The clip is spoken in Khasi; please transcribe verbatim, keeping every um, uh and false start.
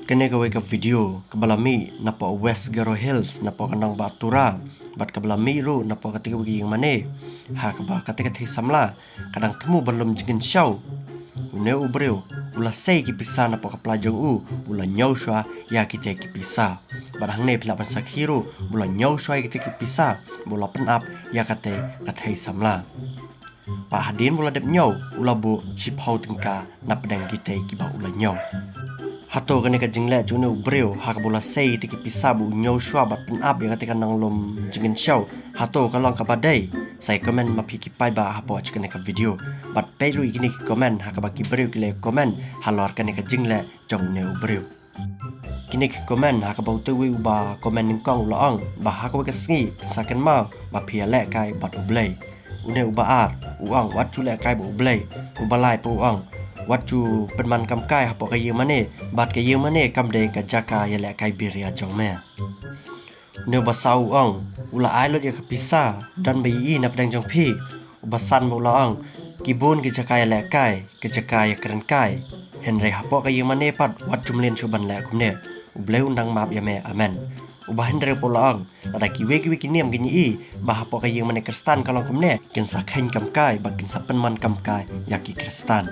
Kane kawei ka video kaba la mih napoh West Garo Hills, napoh ka nongbah Tura, bad kaba la mih ruh napoh katei kawei ka ïingmane ha kaba katei ka thei samla ka dang thmu ban lum jingkynshew. Une u briew u la sei ki pisa napoh ka pla jong u, u la ñiew shuwa ïa kitei ki pisa. Bad hangne phi lah ban sakhi ruh, u la ñiew shuwa ïa kitei ki pisa bad u la pynap ïa katei ka thei samla. Pat hadien ba u la dep ñiew, u la buh shiphew tyngka napdeng kitei kiba u la ñiew. Hato kane ka jingleh jong une u briew ha kaba u la sei kitei ki pisa bad u ñiew shuwa bad pynap ïa katei ka nonglum jingkynshew, hato ka long kaba dei? Sa ïa comment ma phi ki paidbah hapoh jong kane ka video. Bad peit ruh ïa kine ki comment ha kaba ki briew ki la comment halor kane ka jingleh jong une u briew. Kine ki comment ha kaba utei uwei uba comment nyngkong u la ong ba ha kawei ka sngi phin sa kynmaw ba phi ïalehkai bad U Blei. Une uba ar u ong wat ju lehkai bad U Blei. Uba lai pat u ong wat ju pynman kam kai hapoh ka ïingmane, bad ka ïingmane kam dei ka jaka ïalehkai biria jong me. Une uba saw u ong u la ai lut ïa ka pisa don ba ïohi napdeng jong phi. Uba san pat u la ong ki bun ki jaka ïalehkai, ki jaka ïakren kai. Hynrei hapoh ka ïingmane pat wat ju mlien shuh ban leh kumne. U Blei un dang map ïa me, amen. Uba hynriew pat u la ong lada kiwei kiwei ki niam kin ïohi ba hapoh ka ïingmane Khristan ka long kumne, kin sa kheiñ kam kai bad kin sa pynman kam kai ïa ki Khristan.